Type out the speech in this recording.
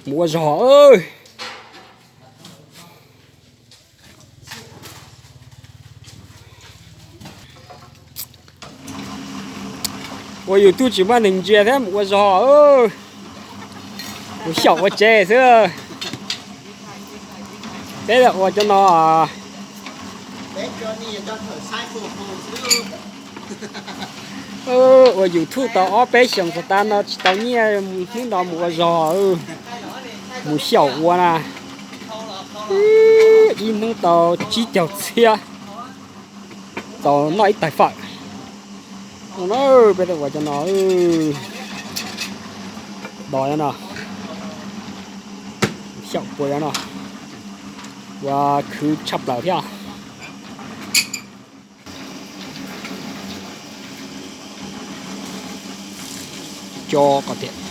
Mus ua zog. Ua YouTube tsis muaj neeg ntsia thiab mus ua zog. Mus xyaum ua tsev xwb. Peb ua cov no. Ua YouTube tau ob peb xyoos tas tas no tsis tau nyiaj, hnub no mus ua zog. Mus xyaum ua na. Ib hnub tau tsib caug txhiab, tau noj ib tais fawm. Peb ua cov no, do no, xyaum pua no, ua khwv tshaj plaws thiab. Tso kom tias